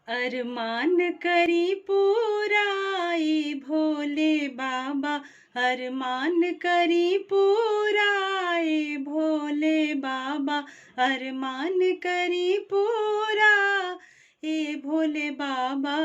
अरमान करी पूराई भोले बाबा, अरमान करी पूराई भोले बाबा, अरमान करी पूरा ए भोले बाबा।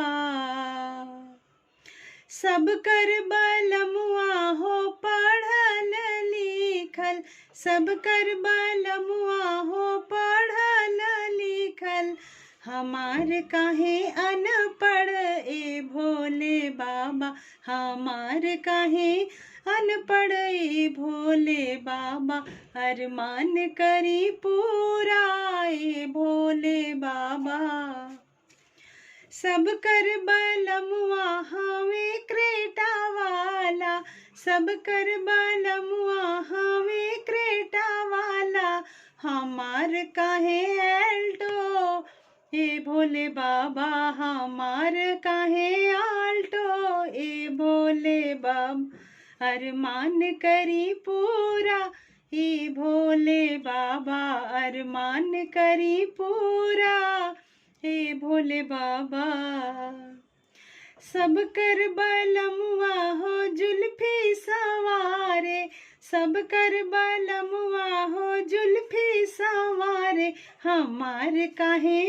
सब कर बलमुआ हो पढ़ल लिखल, सब कर बलमुआ हो पढ़ल लिखल, हमार काहे अनपढ़ ए भोले बाबा, हमार काहे अनपढ़ ए भोले बाबा, अरमान करी पूरा ए भोले बाबा। सब कर बलमुआ हवे क्रेटा वाला, सब कर बलमुआ हवे क्रेटा वाला, हमार काहे एल्टो ए भोले बाबा, हमार काहे आल्टो ए भोले बाबा, अरमान करी पूरा ए भोले बाबा, अरमान करी पूरा ए भोले बाबा। सब कर बलमुआ हो जुल्फी सवारे, सब कर बलमुआ हो जुल्फी सवारे, हमार काहे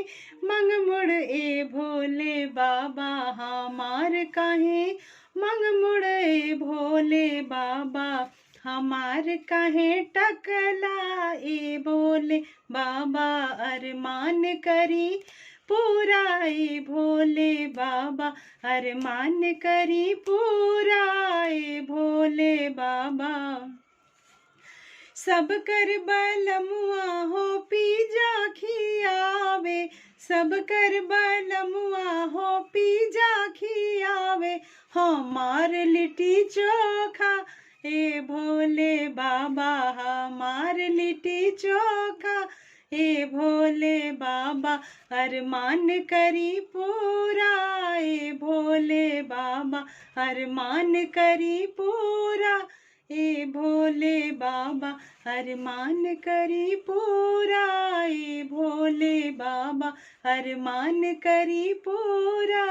मंग मुड़ ए भोले बाबा, हमार काहे मंग मुड़ ए भोले बाबा, हमार काहे टकला ए भोले बाबा, अरमान करी पूरा ए भोले बाबा, अरमान करी पूरा ए भोले बाबा। सब कर बलमुआ हो पीजा खियावे, सब कर बलमुआ हो पीजा खियावे, हमार लिट्टी चोखा ए भोले बाबा, हमार लिट्टी चोखा ए भोले बाबा, अरमान करी पूरा ए भोले बाबा, अरमान करी पूरा ए भोले बाबा, अरमान करी पूरा ए भोले बाबा, अरमान करी पूरा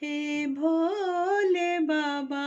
ए भोले बाबा।